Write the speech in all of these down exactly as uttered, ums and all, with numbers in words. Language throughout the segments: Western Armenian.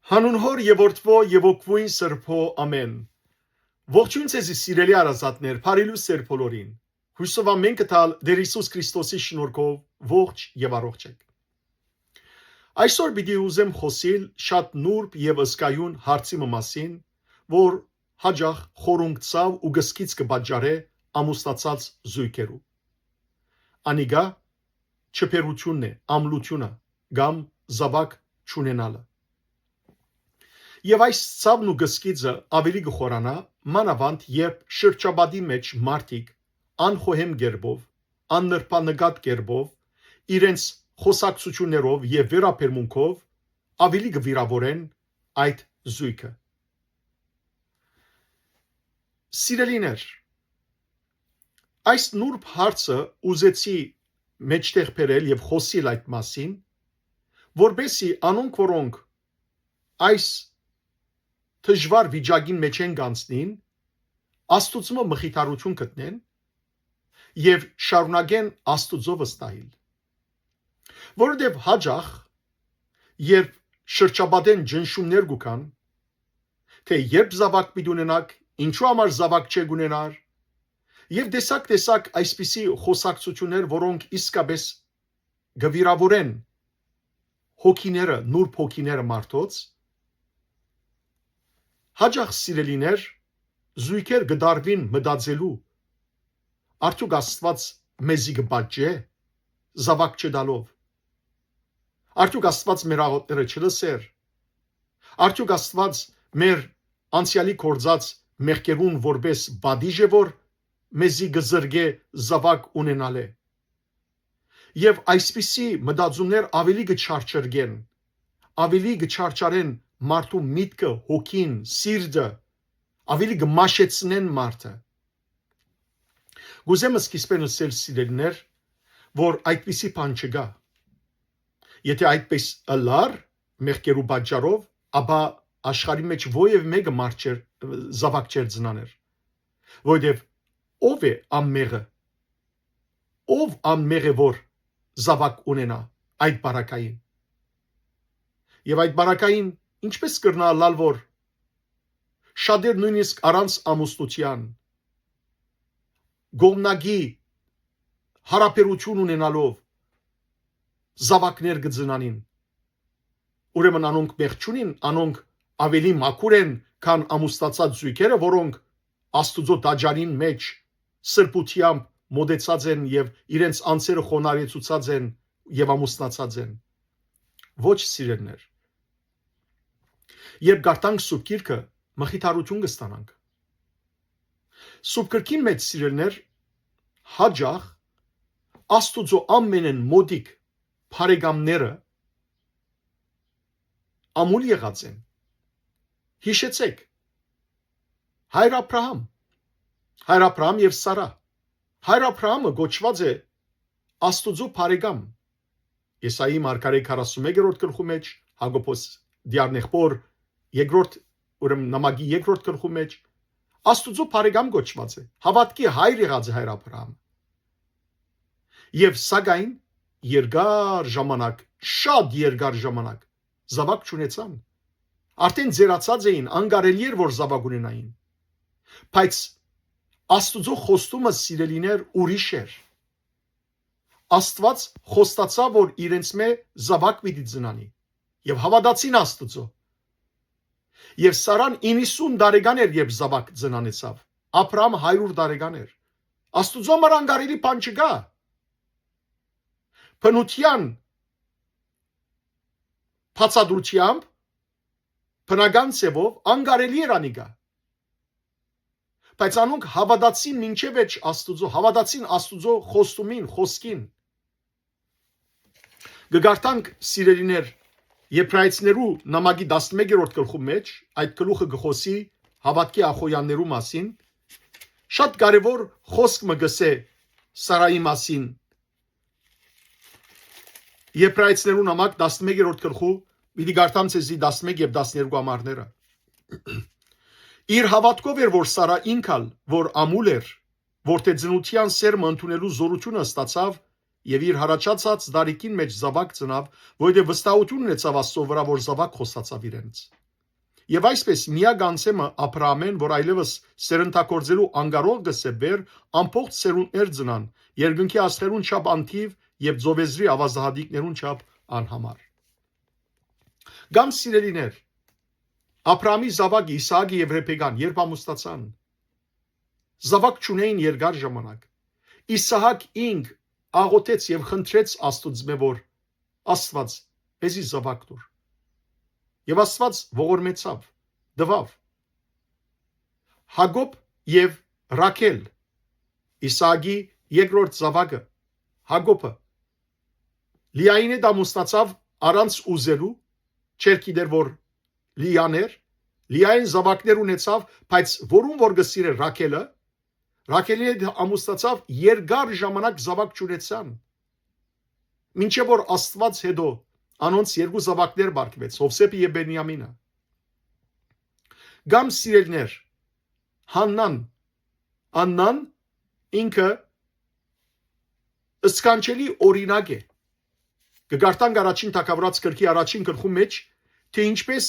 Հանուն Հօր եւ Որդւոյ եւ Հոգւոյն Սրբոյ, ամէն։ Ողջոյն ձեզի, սիրելի հարազատներ, բարի լուսեր բոլորին։ Յուսով ամէն կը տալ Տէր Յիսուս Քրիստոսի շնորհքով ողջ եւ առողջ եք։ Այսօր պիտի ուզեմ խօսիլ շատ նուրբ եւ ըսկայուն հարցի մը մասին, որ յաճախ խորունկ ցաւ ու կսկիծ կը պատճառէ ամուսնացած զոյգերու։ Անիկա չփերութիւնն է, ամլութիւնը կամ զաւակ չունենալը։ Եւ այս ցաւն ու կսկիծը աւելի կը խորանայ, մանաւանդ երբ շրջապատի մէջ մարդիկ անխոհեմ կերպով, աննրբանկատ կերպով, իրենց խօսակցութիւններով եւ վերաբերմունքով աւելի կը վիրաւորեն այդ զոյգը։ Սիրելիներ, այս նուրբ հարցը ուզեցի մէջտեղ բերել եւ խօսիլ այդ մասին, որպեսզի անոնք, որոնք այս դժուար վիճակին մէջ են գանցնին, Աստուծմէ մխիթարութիւն գտնեն եւ շարունակեն Աստուծոյ վստահիլ։ Որովհետեւ յաճախ, երբ շրջապատէն ճնշումներ կու գան, թէ երբ զաւակ պիտի ունենաք, ինչու համար զաւակ չեք ունենար, եւ տեսակ-տեսակ այսպիսի խօսակցութիւններ, որոնք իսկապէս կը վիրաւորեն հոգիները, նուրբ հոգիները մարդոց, յաճախ, սիրելիներ, զոյգեր կը դարուին մտածելու. «Արդեօք Աստուած մեզի կը պատժէ զաւակ չտալով։ Արդեօք Աստուած մեր աղօթքները չլսեր։ Արդեօք Աստուած մեր անցեալի գործած մեղքերուն որպէս պատիժ է, որ մեզի կը զրկէ զաւակ ունենալէ»։ Եւ այսպիսի մտածումներ աւելի կը չարչրկեն, աւելի կը չարչարեն մարդու միտքը, հոգին, սիրտը, աւելի կը մաշեցնեն մարդը։ Կ'ուզեմ սկիզբէն ըսել, սիրելիներ, որ այդպիսի բան չկայ։ Եթէ այդպես ըլլար, մեղքերու պատճառով, ապա աշխարհի մէջ որեւէ մէկը մարդ չէր, զաւակ չէր ծնաներ։ Որովհետեւ ո՞վ է անմեղը։ Ո՞վ անմեղ է, որ զաւակ ունենայ այդ պարագային։ Եւ այդ պարագային ինչպէս կրնայ ըլլալ, որ շատեր նոյնիսկ առանց ամուսնութեան, կողմնակի յարաբերութիւն ունենալով, զաւակներ կը ծնանին։ Ուրեմն անոնք մեղք չունին, անոնք աւելի մաքուր են, քան ամուսնացած զոյգերը, որոնք Աստուծոյ տաճարին մէջ սրբութեամբ մօտեցած են եւ իրենց անձերը խոնարհեցուցած են եւ ամուսնացած են։ Ոչ, սիրելիներ։ Երբ կարդանք Սուրբ Գիրքը, մխիթարութիւն կը ստանանք։ Սուրբ Գրքին մէջ, սիրելիներ, յաճախ Աստուծոյ ամենէն մօտիկ բարեկամները ամուլ եղած են։ Յիշեցէք, հայր Աբրահամ, հայր Աբրահամ եւ Սարա։ Հայր Աբրահամը կոչուած է Աստուծոյ բարեկամ։ Եսայի մարգարէ քառասունմեկերորդ գլխու մէջ, Յակոբոս դիարնեղբոր երկրորդ, ուրեմն նամակի երկրորդ գլխու մէջ, Աստուծոյ բարեկամ կոչուած է, հաւատքի հայր եղած է հայր Աբրահամը։ Եւ սակայն երկար ժամանակ, շատ երկար ժամանակ զաւակ չունեցան։ Արդէն ծերացած էին, անկարելի էր, որ զաւակ ունենային։ Բայց Աստուծոյ խոստումը, սիրելիներ, ուրիշ էր։ Աստուած խոստացաւ, որ իրենցմէ զաւակ պիտի ծնանի, եւ հաւատացին Աստուծոյ։ Եւ Սարան իննսուն տարեկան էր, երբ զաւակ ծնանեցաւ։ Աբրահամը հարիւր տարեկան էր։ Աստուծոյ համար անկարելի բան չկայ։ Բնութեան բացատրութեամբ, բնական ձեւով անկարելի էր անիկա։ Բայց անոնք հաւատացին մինչեւ վերջ Աստուծոյ, հաւատացին Աստուծոյ խոստումին, խօսքին։ Կը կարդանք, սիրելիներ, Եբրայեցիներու նամակի տասնմեկերորդ գլխու մէջ, այդ գլուխը կը խօսի հաւատքի ախոյեաններու մասին։ Շատ կարեւոր խօսք մը կ'ըսէ Սարայի մասին։ Եբրայեցիներու նամակ տասնմեկերորդ գլխու, պիտի կարդամ ձեզի տասնմեկ եւ տասներկու ամառները։ Իր հաւատքով էր, որ Սարա ինք ալ, որ ամուլ էր, որ թէ ծնութեան սերմը ընդունելու զօրութիւնը ստացաւ, եւ իր յառաջացած տարիքին մէջ զաւակ ծնաւ, որովհետեւ վստահութիւն ունեցաւ Աստծո վրայ, որ զաւակ խոստացաւ իրենց։ Եւ այսպէս միակ անձէ մը Աբրահամէն, որ այլեւս սերնդագործելու անկարող կը սեպուէր, ամբողջ սերունդներ ծնան, երկնքի աստղերուն չափ անթիւ եւ ծովեզրի աւազդահատիկներուն չափ անհամար։ Կամ, սիրելիներ, Աբրահամի զաւակը Իսահակը եւ Ռեբեկան, երբ ամուսնացան, զաւակ չունէին երկար ժամանակ։ Իսահակ ինք աղօթեց եւ խնդրեց Աստուծմէ, որ Աստուած, մեզի զաւակ տուր։ Եւ Աստուած ողորմեցաւ, տուաւ։ Յակոբ եւ Ռաքել, Իսահակի երկրորդ զաւակը, Յակոբը, Լիային հետ ամուսնացաւ առանց ուզելու, չէր գիտեր որ Լիան էր, Լիային զաւակներ ունեցաւ, բայց որուն որ կը սիրէր Ռաքելը, Ռաքելի հետ ամուսնացաւ, երկար ժամանակ զաւակ չունեցան, մինչեւ որ Աստուած հետո անոնց երկու զաւակներ պարգուեց, Յովսէփը եւ Բենիամինը։ Կամ, սիրելիներ, Հաննան, Աննան ինքը սքանչելի օրինակ է։ Կը կարդանք առաջին թագաւորաց գրքի առաջին գլխու մէջ, թէ ինչպէս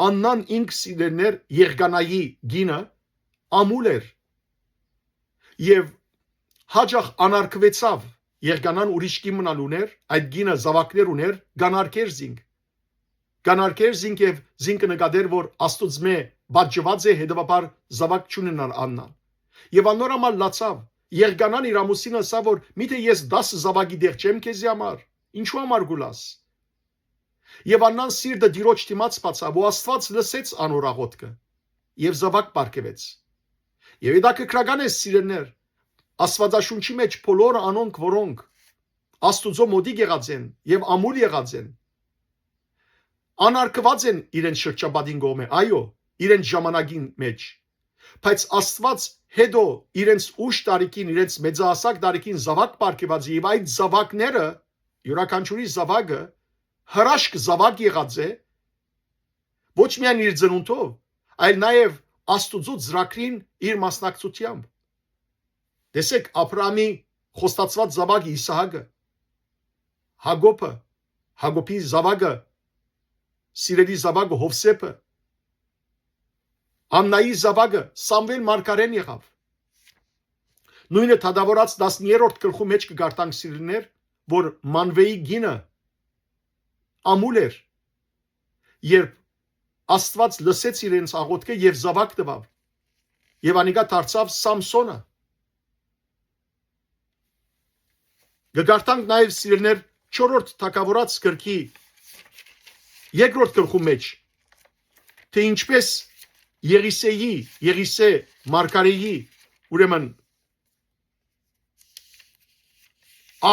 Աննան ինք, սիրելիներ, Եղկանայի կինը, ամուլ էր եւ յաճախ անարգուեցաւ։ Եղկանան ուրիշ կին մնալ ուներ, այդ կինը զաւակներ ուներ, կ'անարգէր զինք։ Կ'անարգէր զինք եւ զինքը նկատէր որ Աստուծմէ պատժուած է, հետեւաբար զաւակ չունենար Աննան։ Եւ անոր համար լացաւ։ Եղկանան իր ամուսինը ըսաւ որ՝ «Միթէ ես տասը զաւակի տեղ չեմ քեզի համար, ինչու համար կու լաս»։ Եւ Աննան սիրտը Տիրոջ դիմաց բացաւ ու Աստուած լսեց անոր աղօթքը եւ զաւակ պարգեւեց։ Եւ հետաքրքրական է, սիրելիներ, Աստուածաշունչի մէջ բոլոր անոնք, որոնք Աստուծոյ մօտիկ եղած են եւ ամուլ եղած են, անարգուած են իրենց շրջապատին կողմէ, այո, իրենց ժամանակին մէջ։ Բայց Աստուած հետո իրենց ուշ տարիքին, իրենց մեծահասակ տարիքին զաւակ պարգեւած է, եւ այդ զաւակները, իւրաքանչիւրի զաւակը հրաշք զաւակ եղած է, ոչ միայն իր ծնունդով, այլ նաեւ Աստուծոյ ծրագրին իր մասնակցութեամբ։ Տեսեք, Աբրահամի խոստացուած զաւակը Իսահակը, Յակոբը, Յակոբի զաւակը, սիրելի զաւակը Յովսէփը, Աննայի զաւակը Սամուէլ մարգարեն եղաւ։ Նոյնը թագաւորաց տասներորդ գլխու մէջ կը կարդանք, սիրելիներ, որ Մանվեի կինը ամուլ էր, երբ Աստուած լսեց իրենց աղօթքը եւ զաւակ տուաւ, եւ անիկա դարձաւ Սամսոնը։ Կը կարդանք նաեւ, սիրելիներ, չորրորդ թագաւորաց գրքի երկրորդ գլխու մէջ, թէ ինչպէս Եղիսէի, Եղիսէ մարգարէի, ուրեմն,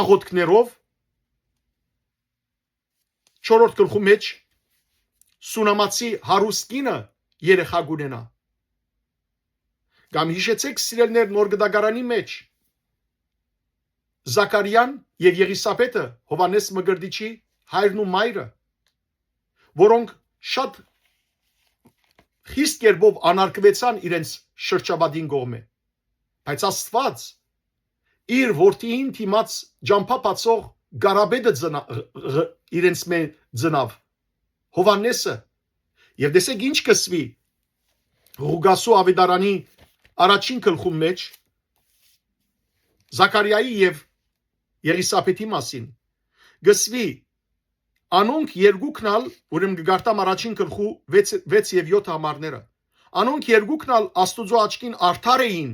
աղօթքներով, չորրորդ գլխու մէջ Սունամացի հարուստ կինը երեխայ կ'ունենայ։ Կամ յիշեցէք, սիրելիներ, Նոր Կտակարանի մէջ Զաքարիան եւ Եղիսաբեթը, Յովհաննէս Մկրտիչի հայրն ու մայրը, որոնք շատ խիստ կերպով անարգուեցան իրենց շրջապատին կողմէ, բայց Աստուած իր որդիին դիմաց ճամբայ բացող Կարապետը ծնա-, ղ-, ղ-, իրենց մէ ծնաւ, Յովհաննէսը։ Եւ տեսեք ինչ կ'ըսուի Ղուկասու աւետարանի առաջին գլխուն մէջ Զաքարիայի եւ Եղիսաբեթի մասին։ Կ'ըսուի. «Անոնք երկուքն ալ», ուրեմն կը կարդամ առաջին գլխու վեց, վեց եւ յոթ համարները, «անոնք երկուքն ալ Աստուծոյ աչքին արդար էին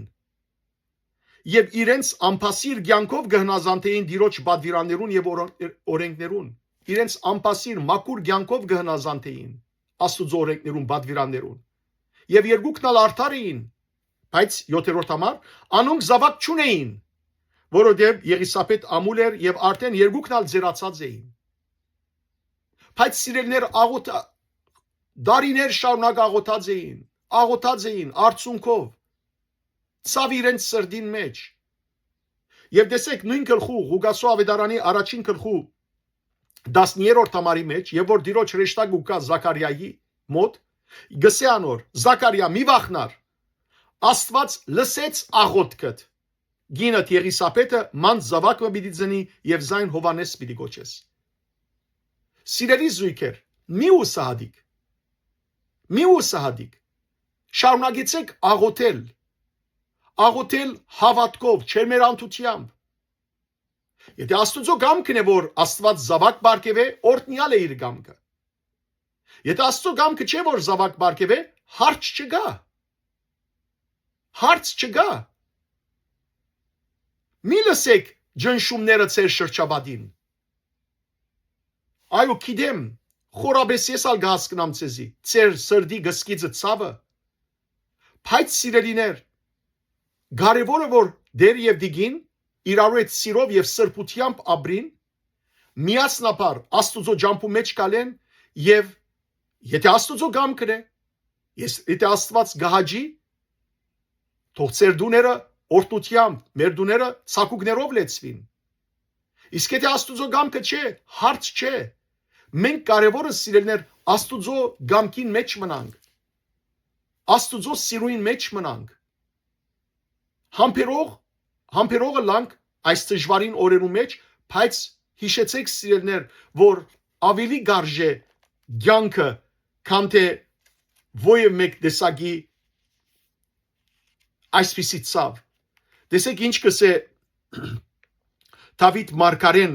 եւ իրենց անբասիր կեանքով կը հնազանդէին Տիրոջ պատուիրաններուն եւ օրը-, օրէնքներուն, իրենց անբասիր մաքուր կեանքով կը հնազանդէին Աստուծոյ օրէնքներուն, պատուիրաններուն, եւ երկուքն ալ արդար էին, բայց», յոթերորդ համար, «անոնք զաւակ չունէին, որովհետեւ Եղիսաբեթ ամուլ էր եւ արդեն երկուքն ալ ծերացած էին»։ Բայց, սիրելիներ, աղոթ-, տարիներ շարունակ աղոթած էին, աղոթած էին, արցունքով, ցաւ իրենց սրտին մէջ։ Եւ տեսեք, նոյն գլխու, Ղուկասու աւետարանի առաջին գլխու տասներորդ համարի մէջ, եւ որ Տիրոջ հրեշտակը կայ Զաքարիայի մօտ, կ'ըսէ անոր. «Զաքարիա, մի վախնար, Աստուած լսեց աղոթքդ, կինդ Եղիսաբեթը մանց զաւակ մը պիտի ծնի եւ զայն Յովհաննէս պիտի կոչես։ Սիրելի զոյգեր, մի յուսահատիք։ Մի յուսահատիք։ Շարունակեցէք աղոթել։ Աղոթել հաւատքով, ջերմերանդութեամբ։ Եթէ Աստուծոյ կամքն է, որ Աստուած զաւակ պարգեւէ, օրհնեալ է իր կամքը։ Եթէ Աստուծոյ կամքը չէ, որ զաւակ պարգեւէ, հարց չկայ։ Հարց չկայ։ Մի լսէք ճնշումները ձեր շրջապատին։ Այո, գիտեմ, խորապէս ես ալ կը հասկնամ ձեզի, ձեր սրտի կսկիծը, ցաւը։ Բայց, սիրելիներ, կարեւորը, որ Տէր եւ Տիկին իրարու հետ սիրով եւ սրբութեամբ ապրին, միասնաբար Աստուծոյ ճամբու մէջ գալեն եւ, եթէ Աստուծոյ կամքն է, ես, եթէ Աստուած կը հաճի, թող ձեր տուները օրհնութեամբ, մեր տուները ցակուկներով լեցուին։ Իսկ եթէ Աստուծոյ կամքը չէ, հարց չէ։ Մենք կարեւորը, սիրելիներ, Աստուծոյ կամքին մէջ մնանք։ Աստուծոյ սիրոյին մէջ մնանք։ Համբերող, համբերողը լանք այս դժուարին օրերու մէջ, բայց յիշեցէք, սիրելիներ, որ աւելի կարժ է կեանքը, քան թէ ոեւ մէկ տեսակի այսպիսի ցաւ։ Տեսեք ինչ կ'ըսէ Դաւիթ մարգարէն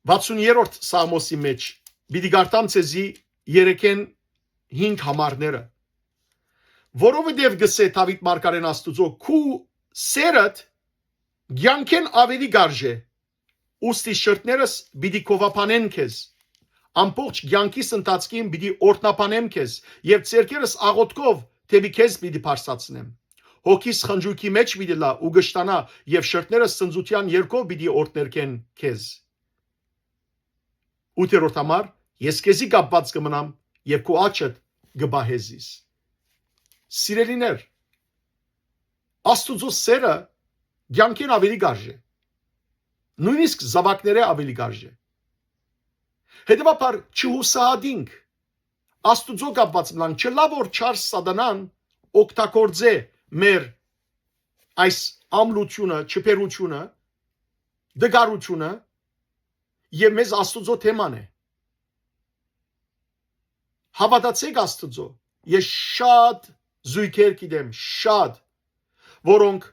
վաթսուն երրորդ Սաղմոսի մէջ, պիտի կարդամ ձեզի երեքէն հինգ համարները։ Որովհետեւ կ'ըսէ Դաւիթ մարգարէն Աստուծոյ, քու սէրդ կեանքէն աւելի կարժ է, ուստի շրթներս պիտի գովաբանեն քեզ, ամբողջ կեանքիս ընթացքին պիտի օրհնաբանեմ քեզ եւ ձեռքերս աղոթքով դէպի քեզ պիտի բարձրացնեմ։ Հոգիս խնջոյքի մէջ պիտի լայ ու կշտանայ եւ շրթներս ցնծութեան երգով պիտի օրհներգեն քեզ։ Ութերորդ համար, ես քեզի կապուած կը մնամ եւ քու աջդ կը պահէ զիս։ Սիրելիներ, Աստուծոյ սէրը կեանքէն աւելի կարժ է։ Նոյնիսկ զաւակներէ աւելի կարժ է։ Հետեւաբար, չյուսահատինք, Աստուծոյ կապուած մնանք, չըլլայ որ չար սատանան օգտագործէ մեր այս ամլութիւնը, չփերութիւնը, տկարութիւնը եւ մեզ Աստուծոյ դէմ անէ։ Հաւատացէք Աստուծոյ։ Ես շատ զոյգեր գիտեմ, շատ, որոնք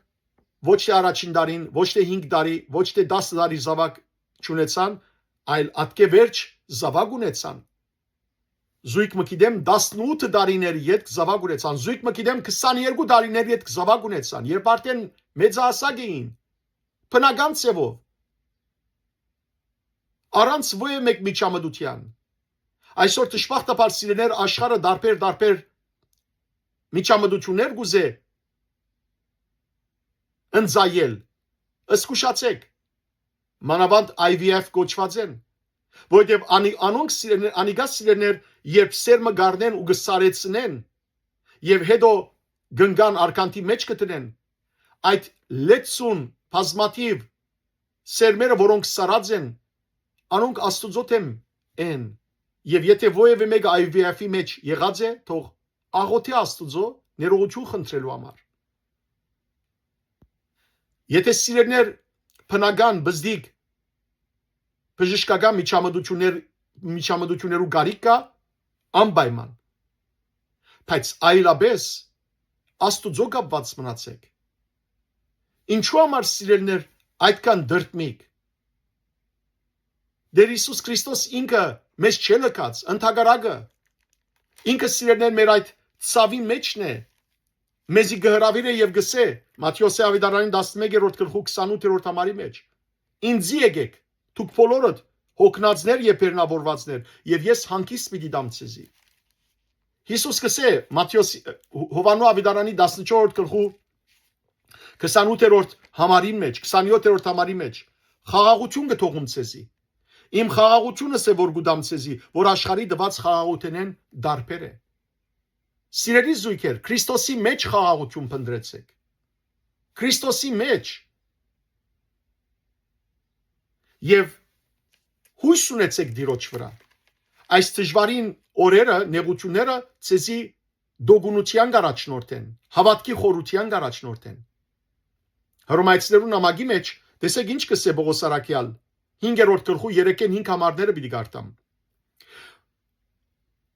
ոչ թէ առաջին տարին, ոչ թէ հինգ տարի, ոչ թէ տասը տարի զաւակ չունեցան, այլ ատկէ վերջ զաւակ ունեցան։ Զոյգ մը գիտեմ, տասնութ տարիներ ետք զաւակ ունեցան, զոյգ մը գիտեմ, քսաներկու տարիներ ետք զաւակ ունեցան, երբ արդէն մեծահասակ էին, բնական ձեւով, առանց ոեւ մէկ միջամտութեան։ Այսօր, դժբախտաբար, սիրելիներ, աշխարհը տարբեր, տարբեր միջամտութիւններ կ'ուզէ ընծայել։ Զգուշացէք, մանաւանդ I V F կոչուածէն, որովհետեւ անի-, անոնք, սիրելիներ, անիկա, սիրելիներ, երբ սերմը կ'առնեն ու կը սառեցնեն, եւ հետո կ'ընկան արկանդի մէջ կը դնեն, այդ լեցուն բազմաթիւ սերմերը, որոնք սառած են, անոնք Աստուծոյ դէմ են, եւ եթէ ոեւէ մէկը I V F-ի մէջ եղած է, թող աղօթէ Աստուծոյ ներողութիւն խնդրելու համար։ Եթէ, սիրելիներ, բնական, բզդիկ, բժշկական միջամտություններ, միջամտություններու կարիք կայ, անպայման։ Բայց այլապես Աստուծոյ կապուած մնացէք։ Ինչու համար, սիրելիներ, այդքան դրդմիկ։ Տէր Յիսուս Քրիստոս ինքը մեզ չէ լքած, ընդհակառակը, ինքը, սիրելիներ, մեր այդ ցաւի մէջն է, մեզի կը հրաւիրէ եւ կ'ըսէ Մատթէոսի աւետարանին տասնմեկերորդ գլխու քսանութերորդ համարի մէջ. «Ինծի եկէք, դուք բոլորդ հոգնածներ եւ բեռնաւորուածներ, եւ ես հանգիստ պիտի տամ ձեզի»։ Յիսուս կ'ըսէ Մատթէոսի, Յովհաննու աւետարանի տասնչորսերորդ գլխու քսանութերորդ համարին մէջ, քսանյոթերորդ համարի մէջ. «Խաղաղութիւն կը թողում ձեզի։ Իմ խաղաղութիւնս է, որ կու տամ ձեզի, որ աշխարհի տուած խաղաղութենէն տարբեր է»։ Սիրելի զոյգեր, Քրիստոսի մէջ խաղաղութիւն փնտռեցէք։ Քրիստոսի մէջ։ Եւ յոյս ունեցէք Տիրոջ վրայ։ Այս դժուարին օրերը, նեղութիւնները ձեզի դոգունութեան կ'առաջնորդեն, հաւատքի խորութեան կ'առաջնորդեն։ Հռոմայեցիներուն նամակի մէջ, տեսէք ինչ կ'ըսէ Պողոս Առաքեալ, հինգերորդ գլխու երեքէն հինգ համարները պիտի կարդամ։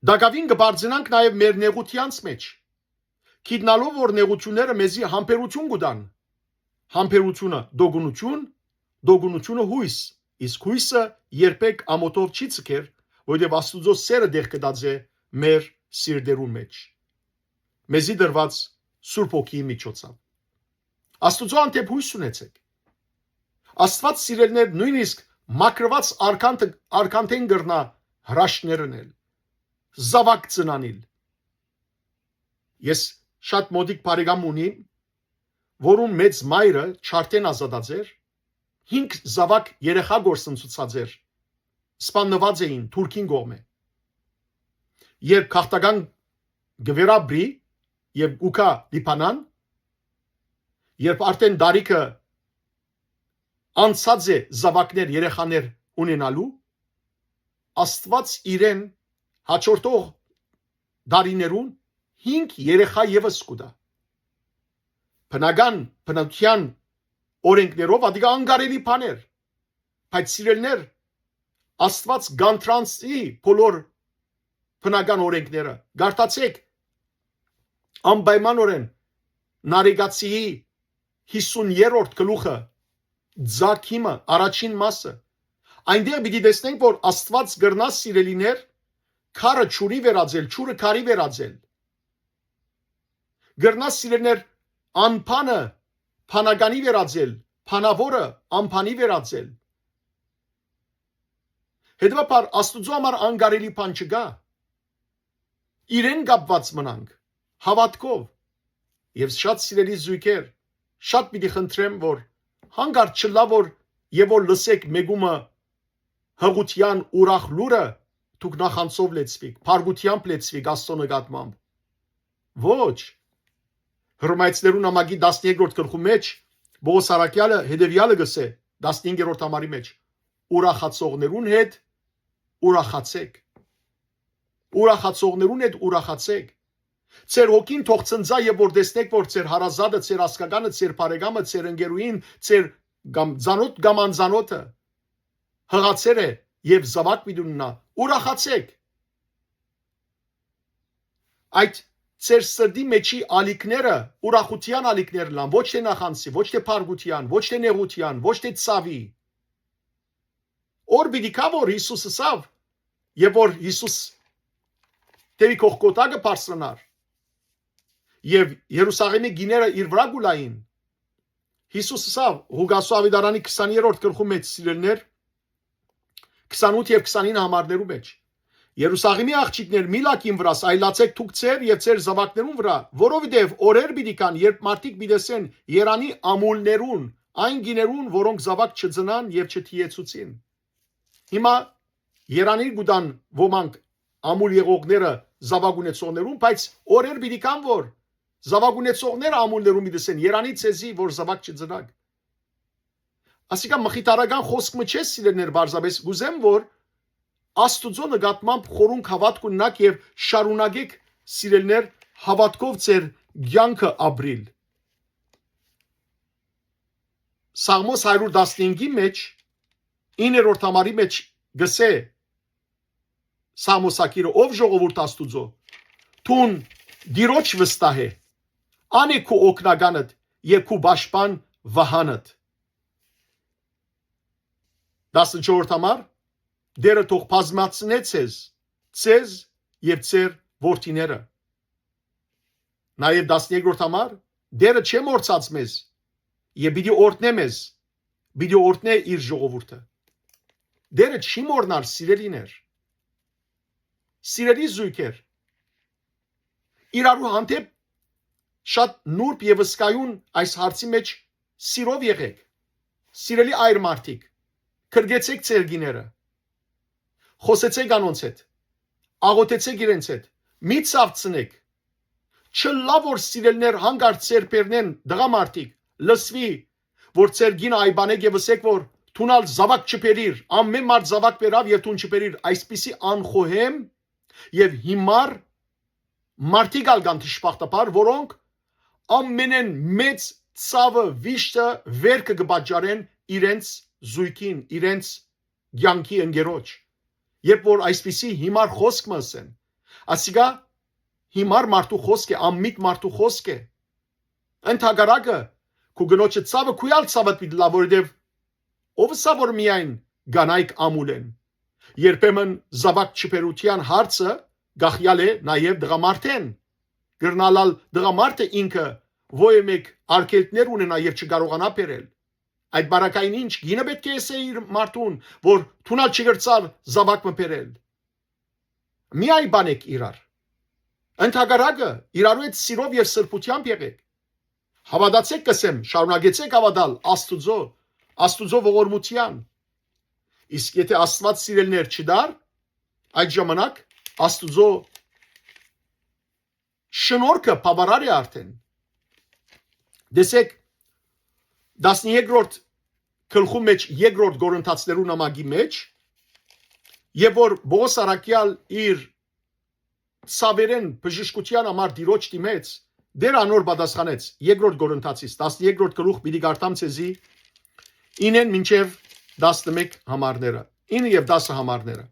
Տակաւին կը բարձենանք նաեւ մեր նեղութեանց մէջ, գիտնալով որ նեղութիւնները մեզի համբերութիւն կու տան։ Համբերութիւնը՝ դոգունութիւն, դոգունութիւնը՝ յոյս, իսկ յոյսը երբեք ամօթով չի ձգեր, որովհետեւ Աստուծոյ սէրը տեղ կը տածէ մեր սիրտերուն մէջ, մեզի տրուած Սուրբ Հոգիի միջոցով։ Աստուծոյ հանդէպ յոյս ունեցէք։ Աստուած, սիրելիներ, նոյնիսկ մաքրուած արքանթը-, արքանթէն կրնայ հրաշքներ ընել, զաւակ ծնանել։ Ես շատ մօտիկ բարեկամ ունիմ, որուն մեծ մայրը չարդեն ազատած էր, հինգ զաւակ երեխայ կորսնցուցած էր, սպաննուած էին Թուրքին կողմէ։ Երբ գաղթական կը վերապրի եւ կու գայ Լիբանան, երբ արդէն տարիքը անցած է զաւակներ, երեխաներ ունենալու, Աստուած իրեն հաջորդող տարիներուն հինգ երեխայ եւս կու տայ։ Բնական, բնության օրէնքներով ատիկա անկարելի բաներ, բայց, սիրելիներ, Աստուած կ'անտրանցի բոլոր բնական օրէնքները։ Կարդացէք անպայմանօրէն Նարեգացիի յիսուներորդ գլուխը, ձագ հիմը, առաջին մասը։ Այնտեղ պիտի տեսնենք, որ Աստուած կրնայ, սիրելիներ, քարը ջուրի վերածել, ջուրը քարի վերածել։ Կրնայ, սիրելիներ, անբանը բանականի վերածել, բանաւորը անբանի վերածել։ Հետեւաբար, Աստուծոյ համար անկարելի բան չկայ։ Իրեն կապուած մնանք, հաւատքով։ Եւ շատ սիրելի զոյգեր, շատ պիտի խնդրեմ, որ հանկարծ չըլլայ, որ եւ որ լսէք մէկումը հղութեան ուրախ լուրը, դուք նախանձով լեցուիք, փառքութեամբ լեցուիք Աստծոյ նկատմամբ։ Ոչ։ Հռոմայեցիներուն նամակի տասներկրորդ գլխու մէջ Պողոս Առաքեալը հետեւեալը կ'ըսէ, տասնհինգերորդ համարի մէջ. «Ուրախացողներուն հետ ուրախացէք»։ Ուրախացողներուն հետ ուրախացէք։ Ձեր հոգին թող ցնծայ, եւ որ տեսնէք, որ ձեր հարազատը, ձեր ազգականը, ձեր բարեկամը, ձեր ընկերուհին, ձեր կամ ծանօթ կամ անծանօթը յղացեր է եւ զաւակ պիտի ունենայ, ուրախացէք։ Այդ ձեր սրտի մէջի ալիքները ուրախութեան ալիքներ ըլլան, ոչ թէ նախանձի, ոչ թէ փառքութեան, ոչ թէ նեղութեան, ոչ թէ ցաւի։ Օր պիտի գայ, որ Յիսուս ըսաւ, եւ որ Յիսուս դէպի Գողգոթա կը բարձրանար, եւ Երուսաղէմի կիները իր վրայ կու լային։ Յիսուս ըսաւ Ղուկասու աւետարանի քսաներորդ գլխու մէջ, սիրելիներ, քսանութ եւ քսանինը համարներու մէջ. «Երուսաղէմի աղջիկներ, մի լակին վրաս, այլ լացէք դուք ձեր եւ ձեր զաւակներուն վրայ, որովհետեւ օրեր պիտի գան, երբ մարդիկ պիտի ըսեն. "Երանի ամուլներուն, այն կիներուն, որոնք զաւակ չծնան եւ չդիեցուցին"»։ Հիմա երանի կու տան ոմանք ամուլ եղողները զաւակ ունեցողներուն, բայց օրեր պիտի գան, որ զաւակ ունեցողները ամուլներուն պիտի ըսեն. "Երանի ձեզի, որ զաւակ չծնաք"։ Ասիկա մխիթարական խօսք մը չէ, սիրելիներ, պարզապէս կ'ուզեմ, որ Աստուծոյ նկատմամբ խորունկ հաւատք ունենաք եւ շարունակեք, սիրելիներ, հաւատքով ձեր կեանքը ապրիլ։ Սաղմոս հարիւր տասնհինգի մէջ, իններորդ համարի մէջ կ'ըսէ Սաղմոսագիրը. «Ով ժողովուրդ Աստուծոյ, դուն Տիրոջ վստահ է, ան է քու օգնականդ եւ քու պաշտպան վահանդ»։ Տասնչորսերորդ համար. «Տէրը թող բազմացնէ ձեզ, ձեզ եւ ձեր որդիները»։ Նաեւ տասներկրորդ համար. «Տէրը չէ մոռցած մեզ եւ պիտի օրհնէ մեզ, պիտի օրհնէ իր ժողովուրդը»։ Տէրը չի մոռնար, սիրելիներ, սիրելի զոյգեր, իրարու հանդէպ շատ նուրբ եւ հսկայուն այս հարցի մէջ սիրով եղեք։ Սիրելի այր մարդիկ, գրկեցեք ձեր կիները, խօսեցեք անոնց հետ, աղօթեցեք իրենց հետ, մի ցաւցնեք։ Չըլլայ որ, սիրելիներ, հանկարծ ձեր բերնէն տղամարդիկ, լսուի, որ ձեր կինը այ բանեք եւ ըսեք, որ դուն ալ զաւակ չբերիր, ամէն մարդ զաւակ բերաւ եւ դուն չբերիր, այսպիսի անխոհեմ եւ հիմար մարդիկ ալ կան դժբախտաբար, որոնք ամենէն մեծ ցաւը, վիշտը, վերքը կը պատճառեն իրենց զոյգին, իրենց կեանքի ընկերոջ, երբ որ այսպիսի հիմար խօսք մը ըսեն։ Ասիկա հիմար մարդու խօսք է, անմիտ մարդու խօսք է։ Ընդհակառակը, քու կնոջը ցաւը քու ալ ցաւդ պիտի լա, որովհետեւ ո՞վ ըսաւ որ միայն կանայք ամուլ են։ Երբեմն զաւակ չբերութեան հարցը գախյալ է նաեւ տղամարդէն։ Կրնալ ալ տղամարդը ինքը ոյ մէկ արգելքներ ունենայ եւ չկարողանայ բերել։ Այդ բարակային ինչ, կինը պէտք է ըսէ իր մարդուն, որ դուն ալ չկրցար զաւակ մը բերել։ Մի այ բանեք իրար։ Ընդհակառակը, իրարու հետ սիրով եւ սրբութեամբ եղեք։ Հաւատացեք, կ'ըսեմ, շարունակեցեք հաւատալ Աստուծոյ, Աստուծոյ ողորմութեան։ Իսկ եթէ Աստուած սիրելիներ չդար, այդ ժամանակ Աստուծոյ շնորհքը բաւարար է արդէն։ Տեսեք, տասներկրորդ գլխու մէջ, երկրորդ Կորինթացիներու նամակի մէջ, եւ որ Պողոս առաքեալ իր ցաւերէն բժշկութեան համար Տիրոջ դիմեց, Տէր անոր պատասխանեց, երկրորդ Կորինթացիս, տասներկրորդ գլուխ պիտի կարդամ ձեզի, ինեն մինչեւ տասնմեկ համարները, ինը եւ տասը համարները։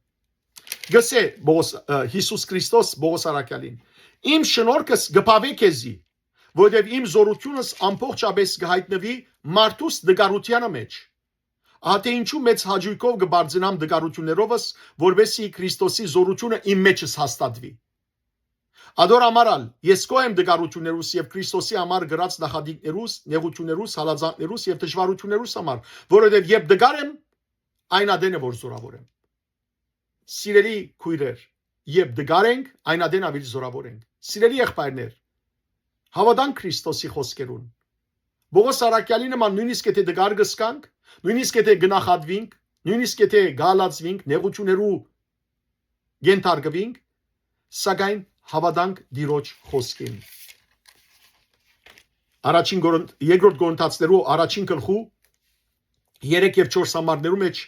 Գսե Պողոս, ը, Յիսուս Քրիստոս Պողոս առաքեալին. «Իմ շնորհքս կը բաւէ քեզի, որովհետեւ իմ զօրութիւնս ամբողջապէս կը յայտնուի մարդուս տկարութեանը մէջ։ Ահա թէ ինչու մեծ հաճոյքով կը բարձինամ տկարութիւններովս, որպեսզի Քրիստոսի զօրութիւնը իմ մէջս հաստատուի։ Ատոր համար ալ ես գոհ եմ տկարութիւններուս եւ Քրիստոսի համար կրած նախատինքներուս, նեղութիւններուս, հալածանքներուս եւ դժուարութիւններուս համար, որովհետեւ երբ տկար եմ, այն ատեն է որ զօրաւոր եմ»։ Սիրելի քոյրեր, երբ տկար ենք, այն ատեն աւելի զօրաւոր ենք։ Սիրելի եղբայրներ, հաւատանք Քրիստոսի խօսքերուն։ Պողոս առաքեալի նման նոյնիսկ եթէ տկար կ'ըսկանք, նոյնիսկ եթէ կը նախատուինք, նոյնիսկ եթէ կ'հալածուինք, նեղութիւններու կ'ենթարկուինք, սակայն հաւատանք Տիրոջ խօսքին։ Առաջին Կորինթ-, երկրորդ Կորինթացիներու առաջին գլխու երեք եւ չորս համարներու մէջ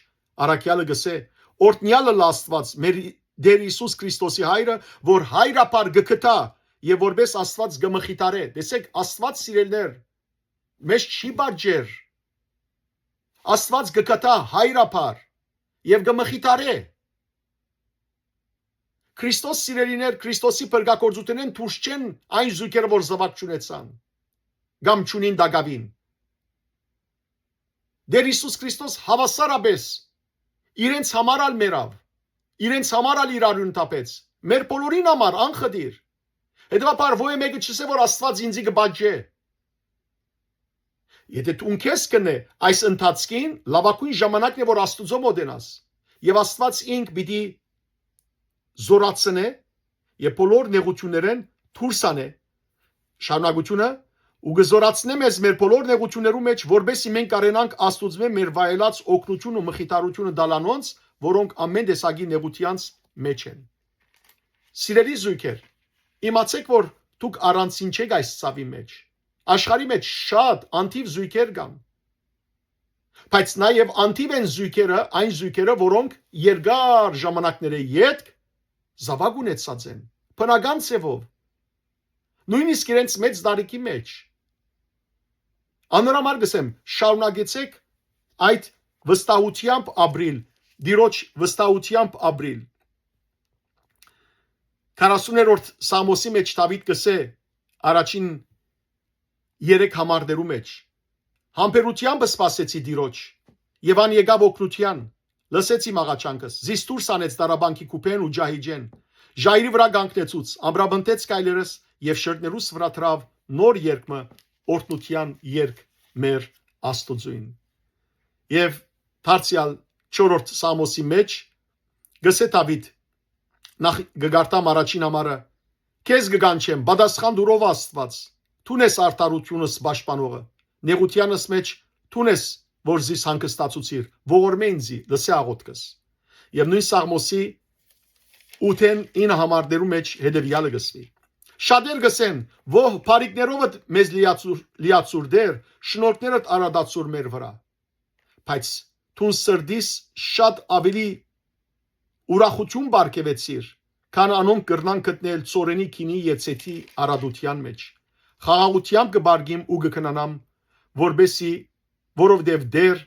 առաքեալը գսէ. «Օրհնեալ ըլլայ Աստուած, մեր Տէր Յիսուս Քրիստոսի Հայրը, որ հայրապար կը գթայ եւ որպէս Աստուած կը մխիթարէ»։ Տեսեք, Աստուած, սիրելիներ, մեզ չի պատժեր։ Աստուած կը գթայ հայրապար եւ կը մխիթարէ։ Քրիստոս, սիրելիներ, Քրիստոսի փրկագործութենէն դուրս չեն այն զոյգերը, որ զաւակ չունեցան կամ չունին տակաւին։ Տէր Յիսուս Քրիստոս հաւասարապէս իրենց համար ալ մեռաւ, իրենց համար ալ իր արիւնը տապեց, մեր բոլորին համար անխտիր։ Հետեւաբար, ոյ մէկը չ'ըսէ որ Աստուած ինծի կը պատժէ։ Եթէ դուն քեզ կնէ այս ընթացքին, լաւագոյն ժամանակն է որ Աստուծոյ մօտենաս, եւ Աստուած ինք պիտի զօրացնէ եւ բոլոր նեղութիւններէն դուրս անէ։ Շարունակութիւնը. «Ու կը զօրացնէ մեզ մեր բոլոր նեղութիւններու մէջ, որպեսզի մենք կարենանք Աստուծմէ մեր վայելած օգնութիւն ու մխիթարութիւնը տալ անոնց, որոնք ամէն տեսակի նեղութեանց մէջ են»։ Սիրելի զոյգեր, իմացէք որ դուք առանցին չէք այս ցաւի մէջ։ Աշխարհի մէջ շատ անթիւ զոյգեր կան, բայց նաեւ անթիւ են զոյգերը, այն զոյգերը, որոնք երկար ժամանակներէ ետք զաւակ ունեցած են, բնական ձեւով, նոյնիսկ իրենց մեծ տարիքի մէջ։ Անոր համար կ'ըսեմ, շարունակեցեք այդ վստահութեամբ ապրիլ, Տիրոջ վստահութեամբ ապրիլ։ Քառասուներորդ Սաղմոսի մէջ Դաւիթ կ'ըսէ, առաջին երեք համարներու մէջ. «Համբերութեամբ սպասեցի Տիրոջ, եւ ան եկաւ օգնութեան, լսեց իմ աղաչանքս, զիս դուրս անեց դարաբանքի կուփէն ու ջահիջէն, ժայռի վրայ կանգնեցուց, ամրապնդեց քայլերս եւ շերտներուս վրայ դրաւ նոր երգ մը, օրհնութեան երգ մեր Աստուծոյն»։ Եւ դարձեալ չորրորդ Սաղմոսի մէջ գսէ Դաւիթ, նախ կը կարդամ առաջին համարը. «Քեզ կը կանչեմ, պատասխան տուր, ով Աստուած, դուն ես արդարութիւնս պաշտպանողը, նեղութեանս մէջ դուն ես, որ զիս հանգստացուցիր, ողորմէ ինծի, լսէ աղօթքս»։ Եւ նոյն Սաղմոսի ութէն ինը համարներու մէջ հետեւեալը կ'ըսուի. «Շատեր կ'ըսեն. "Ոհ, բարիքներովդ մեզ լիացուր, լիացուր Տէր, շնորհքներդ արատացուր մեր վրայ"։ Բայց դուն սրտիս շատ աւելի ուրախութիւն պարգեւեցիր, քան անոնք կրնան գտնել ծորենի գինի եւ ծեթի արատութեան մէջ։ Խաղաղութեամբ կը պառկիմ ու կը քնանամ, որպեսզի, որովհետեւ Տէր,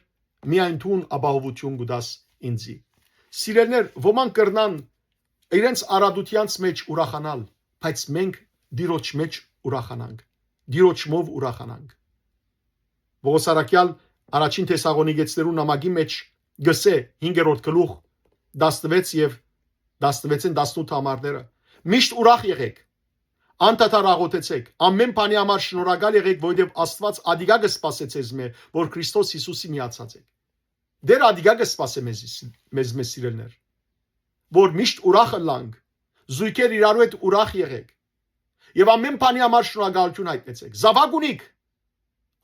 միայն դուն ապահովութիւն կու տաս ինծի։ Սիրելիներ, ոմանք կրնան իրենց արատութեանց մէջ ուրախանալ, բայց մենք Տիրոջ մէջ ուրախանանք, Տիրոջմով ուրախանանք։ Պողոս առաքեալ առաջին Թեսաղոնիկեցիներուն նամակի մէջ կ'ըսէ, հինգերորդ գլուխ, տասնվեց եւ տասնվեցէն տասնութ համարները։ Միշտ ուրախ եղէք, անդադար աղօթեցէք, ամէն բանի համար շնորհակալ եղէք, որովհետեւ Աստուած ատիկա կը սպասէ ձեզմէ, որ Քրիստոս Յիսուսի միացած եք։ Տէր ատիկա կը սպասէ մեզի, մեզմէ, սիրելիներ, որ միշտ ուրախ ըլլանք, զոյգեր իրարու հետ ուրախ եղէք եւ ամէն բանի համար շնորհակալութիւն յայտնեցէք։ Զաւակ ունիք,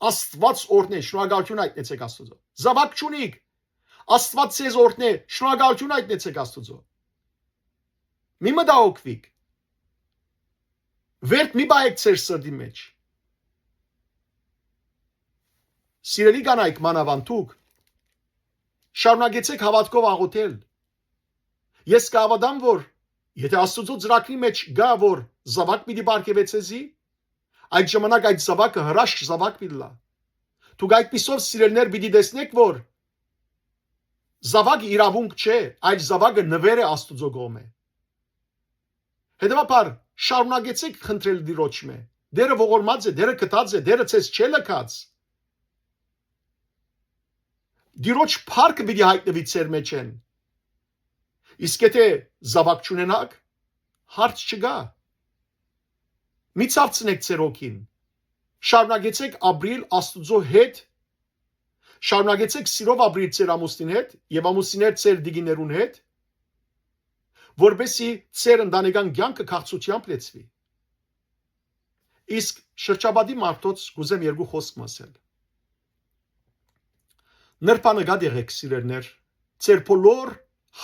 Աստուած օրհնէ, շնորհակալութիւն յայտնեցէք Աստուծոյ։ Զաւակ չունիք, Աստուած ձեզ օրհնէ, շնորհակալութիւն յայտնեցէք Աստուծոյ։ Մի մտահոգուիք, վերդ մի պահէք ձեր սրտի մէջ։ Սիրելի կանայք, մանաւանդ դուք, շարունակեցէք հաւատքով աղօթել։ Ես կհաւատամ, որ եթէ Աստուծոյ ծրագրի մէջ կայ, որ զաւակ պիտի պարգեւէ ձեզի, այդ ժամանակ այդ զաւակը հրաշք զաւակ պիտի ըլլայ։ Դուք այդպիսով, սիրելիներ, պիտի տեսնէք, որ զաւակը իրաւունք չէ, այլ զաւակը նուէր է Աստուծոյ կողմէ։ Հետեւաբար, շարունակեցէք խնդրել Տիրոջմէ։ Տէրը ողորմած է, Տէրը գթած է, Տէրը ձեզ չէ լքած։ Տիրոջ փառքը պիտի յայտնուի ձեր մէջէն։ Իսկ եթէ զաւակ չունենաք, հարց չկայ։ Մի ցաւցնէք ձեր հոգին։ Շարունակեցէք ապրիլ Աստուծոյ հետ։ Շարունակեցէք սիրով ապրիլ ձեր ամուսնին հետ եւ ամուսիններ ձեր տիկիններուն հետ, որպեսզի ձեր ընտանեկան կեանքը քաղցրութեամբ լեցուի։ Իսկ շրջապատի մարդոց կ'ուզեմ երկու խօսք ըսել։ Նրբանկատ եղէք, սիրելիներ, ձեր բոլոր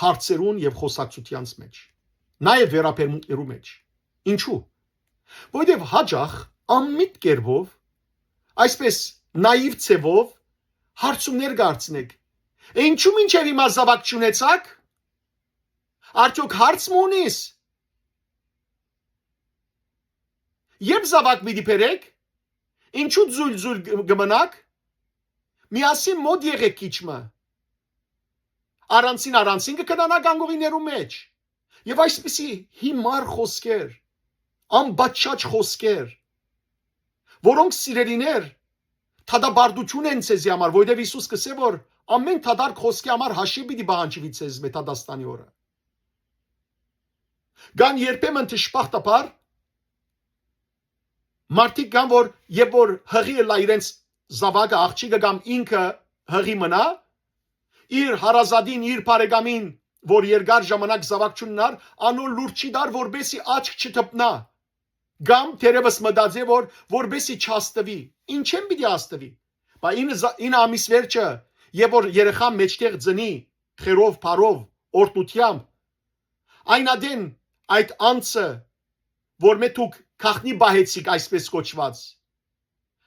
հարցերուն եւ խօսակցութեանց մէջ, նաեւ վերաբերմունքներու մէջ։ Ինչու՞։ Որովհետեւ յաճախ անմիտ կերպով, այսպես նաիվ ձեւով հարցումներ կ'հարցնէք։ «Ինչու մինչեւ հիմա զաւակ չունեցաք»։ Արդեօք հարց մը ունիս։ Երբ զաւակ պիտի բերեք, ինչու ձուլ-ձուլ կը մնաք։ Միասին մօտ եղեք քիչ մը։ Առանցին-առանցին կը քնանաք անկողիներու մէջ։ Եւ այսպիսի հիմար խօսքեր, անպատշաճ խօսքեր, որոնք, սիրելիներ, դատապարտութիւն են ձեզի համար, որովհետեւ Յիսուս կ'ըսէ, որ ամէն դատարկ խօսքի համար հաշիւ պիտի պահանջուի ձեզմէ դատաստանի օրը։ Կան երբեմն, դժբախտաբար, մարդիկ կան, որ երբ որ յղի ըլլայ իրենց զաւակը, աղջիկը կամ ինքը յղի մնայ, իր հարազատին, իր բարեկամին, որ երկար ժամանակ զաւակ չունենար, անոր լուրջ չի տար, որպեսզի աչք չդպնայ։ Կամ թերեւս մտածէ, որ որպեսզի չաստուի։ Ինչէն պիտի աստուի։ Բա ինը զա-, ինը ամիս վերջը, երբ որ երեխան մէջտեղ ծնի, խերով, բարով, օրհնութեամբ, այն ատեն այդ անձը, որ մէ դուք գաղտնի պահեցիք, այսպես կոչուած,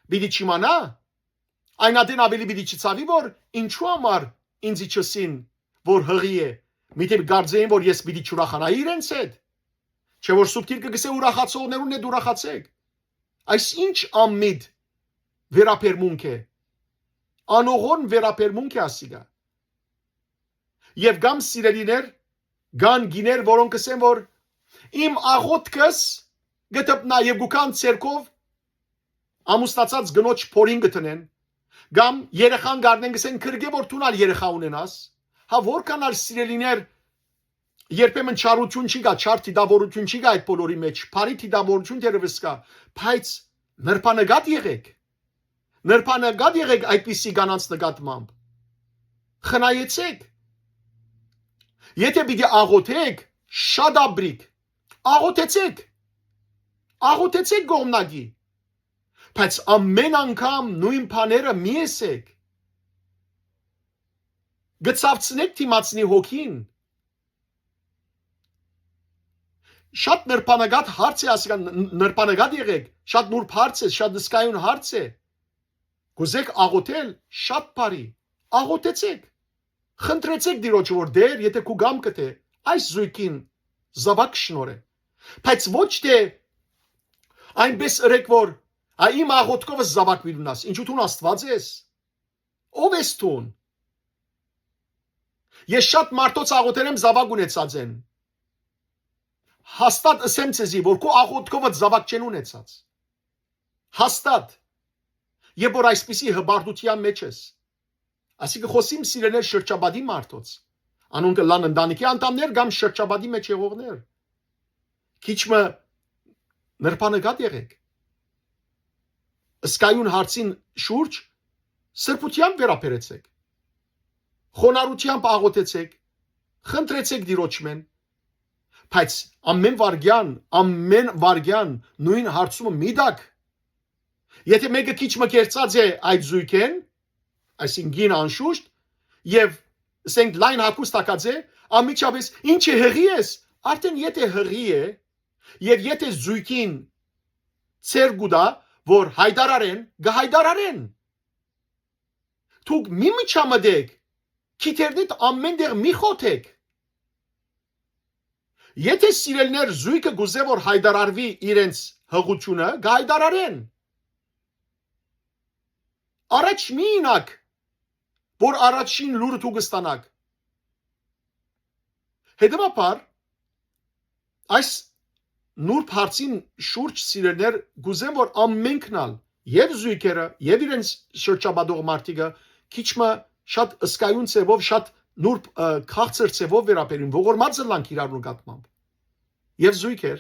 պիտի չիմանա, այն ատեն աւելի պիտի չցաւի, որ ինչու համար ինձի չըսին, որ յղի է, միթէ կարծէին, որ ես պիտի չուրախանայի իրենց հետ, չէ՞ որ Սուրբ Գիրքը կ'ըսէ. «Ուրախացողներուն հետ ուրախացէք»։ Այս ինչ անմիտ վերաբերմունք է, անողորմ վերաբերմունք է ասիկա։ Եւ կամ, սիրելիներ, կան կիներ, որոնք կ'ըսեն, որ «Իմ աղօթքս կը դպնայ», եւ կու գան ձեռքով ամուսնացած կնոջ փորին կը դնեն, կամ երեխան կ'առնեն, կ'ըսեն. «Գրկէ որ դուն ալ երեխա ունենաս»։ Հա, որքան ալ, սիրելիներ, երբեմն չարութիւն չի գա, չար դիտաւորութիւն չի գա այդ բոլորի մէջ, բարի դիտաւորութիւն թերեւս կայ, բայց նրբանկատ եղէք։ Նրբանկատ եղէք այդպիսի կանանց նկատմամբ։ Խնայեցէք։ Եթէ պիտի աղօթէք, շատ ապրիք։ Աղօթեցէք։ Աղօթեցէք կողմնակի։ Բայց ամէն անգամ նոյն բաները մի ըսէք։ Կը ցաւցնէք դիմացինի հոգին։ Շատ նրբանկատ հարց է ասիկա, ն-, նրբանկատ եղեք, շատ նուրբ հարց է, շատ հսկայուն հարց է։ Կ'ուզեք աղոթել, շատ բարի, աղոթեցեք, խնդրեցեք Տիրոջը, որ Տէր, եթէ քու կամքդ է, այս զոյգին զաւակ շնորհէ։ Բայց ոչ թէ այնպէս ըրեք որ, «Ա, իմ աղոթքովս զաւակ պիտի ունենաս»։ Ինչու դուն Աստուած ես։ Ո՞վ ես դուն։ Ես շատ մարդոց աղոթեր եմ, զաւակ ունեցած են։ Հաստատ ըսեմ ձեզի որ քու աղոթքովդ զաւակ չեն ունեցած։ Հաստատ։ Եւ որ այսպիսի հպարտութեան մէջ ես։ Այսինքն խօսիմ սիրելիներ շրջապատի մարդոց, անոնք ըլլան ընտանիքի անդամներ կամ շրջապատի մէջ եղողներ, քիչ մը նրբանկատ եղեք։ Սկայուն հարցին շուրջ սրբութեամբ վերաբերեցեք, խոնարհութեամբ աղոթեցեք, խնդրեցեք Տիրոջմէն, բայց ամեն վարքեան, ամեն վարքեան նոյն հարցումը մի տաք։ Եթէ մէկը քիչ մը կերցած է այդ զոյգէն, այսինքն կին անշուշտ, եւ, ասենք, լայն հագուստ հագած է, անմիջապէս «Ի՞նչ է, յղի՞ ես»։ Արդէն եթէ յղի է, եւ եթէ զոյգին ցեր կու տայ որ յայտարարեն, կը յայտարարեն։ Դուք մի միջամտեք, քիթերնիդ ամեն տեղ մի խոթեք։ Եթէ սիրելիներ զոյգը կ'ուզէ որ յայտարարուի իրենց յղութիւնը, կը յայտարարեն։ Առաջ մի իյնաք որ առաջին լուրը դուք կ'ստանաք։ Հետեւաբար, այս նուրբ հարցին շուրջ, սիրելիներ, կ'ուզեմ որ ամենքն ալ, եւ զոյգերը, եւ իրենց շրջապատող մարդիկը, քիչ մը շատ սկայուն ձեւով, շատ նուրբ, ը, քաղցր ձեւով վերաբերին, ողորմած ըլլանք իրար նկատմամբ։ Եւ զոյգեր,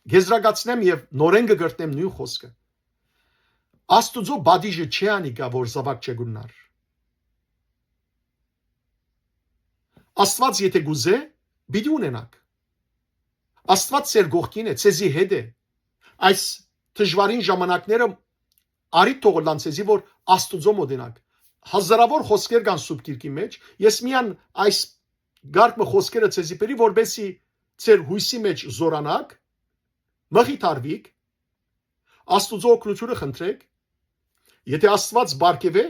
կ'եզրակացնեմ եւ նորէն կը կրկնեմ նոյն խօսքը։ Աստուծոյ պատիժը չէ անիկա որ զաւակ չեք ուննար։ Աստուած եթէ կ'ուզէ, պիտի ունենաք։ Աստուած ձեր կողքին է, ձեզի հետ է։ Այս դժուարին ժամանակները առիթ թող ըլլան ձեզի որ Աստուծոյ մօտենաք։ Հազարաւոր խօսքեր կան Սուրբ Գիրքի մէջ, ես միայն այս կարգ մը խօսքերը ձեզի բերի որպեսզի ձեր յոյսի մէջ զօրանաք, մխիթարուիք, Աստուծոյ օգնութիւնը խնդրէք։ Եթէ Աստուած պարգեւէ,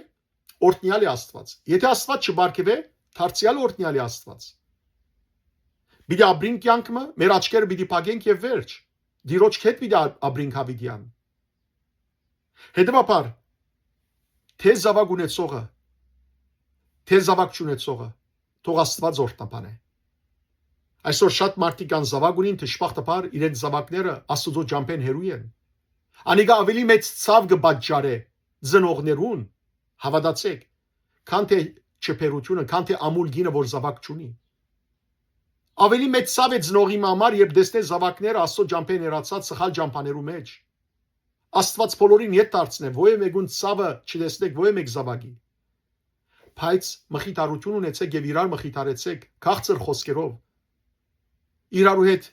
օրհնեալ է Աստուած։ Եթէ Աստուած չպարգեւէ, դարձեալ օրհնեալ է Աստուած։ Պիտի ապրինք կեանք մը, մեր աչքերը պիտի փակենք եւ վերջ։ Տիրոջ հետ պիտի ա-, ապրինք յաւիտեան։ Հետեւաբար, թէ զաւակ ունեցողը, թէ զաւակ չունեցողը, թող Աստուած օրհնաբանէ։ Այսօր շատ մարդիկ կան զաւակ ունին, դժբախտաբար իրենց զաւակները Աստուծոյ ճամբէն հեռու են։ Անիկա աւելի մեծ ցաւ կը պատճառէ ծնողներուն, հաւատացէք, քան թէ չփերութիւնը, քան թէ ամուլ կինը որ զաւակ չունի։ Աւելի մեծ ցաւ է ծնողի մը համար, երբ տեսնէ զաւակները Աստուծոյ ճամբէն հեռացած սխալ ճամբաներու մէջ։ Աստուած բոլորին ետ դարձնէ, ոեւ մէկուն ցաւը չտեսնէք, ոեւ մէկ զաւակի։ Բայց մխիթարութիւն ունեցէք եւ իրար մխիթարեցէք քաղցր խօսքերով, իրարու հետ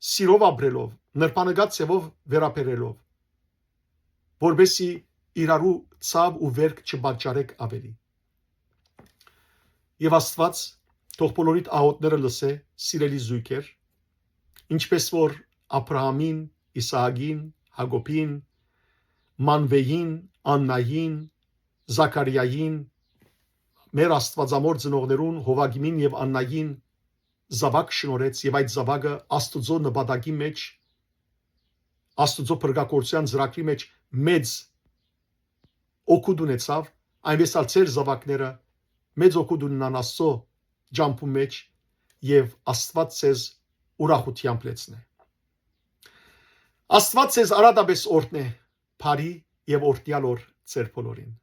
սիրով ապրելով, նրբանկատ ձեւով վերաբերելով, որպեսզի իրարու ցաւ ու վերք չպատճառեք աւելի։ Եւ Աստուած թող բոլորիդ աղօթքները լսէ, սիրելի զոյգեր, ինչպես որ Աբրահամին, Իսահակին, Յակոբին, Մանվեին, Աննային, Զաքարիային, մեր աստուածամոր ծնողներուն Յովակիմին եւ Աննային զաւակ շնորհեց եւ այդ զաւակը Աստուծոյ նպատակի մէջ, Աստուծոյ փրկագործութեան ծրագրի մէջ մեծ օգուտ ունեցաւ, այնպէս ալ ձեր զաւակները մեծ օգուտ ունենան Աստուծոյ ճամբուն մէջ եւ Աստուած ձեզ ուրախութեամբ լեցնէ։ Աստուած ձեզ արատապէս օրհնէ, բարի եւ օրհնեալ օր ձեր բոլորին։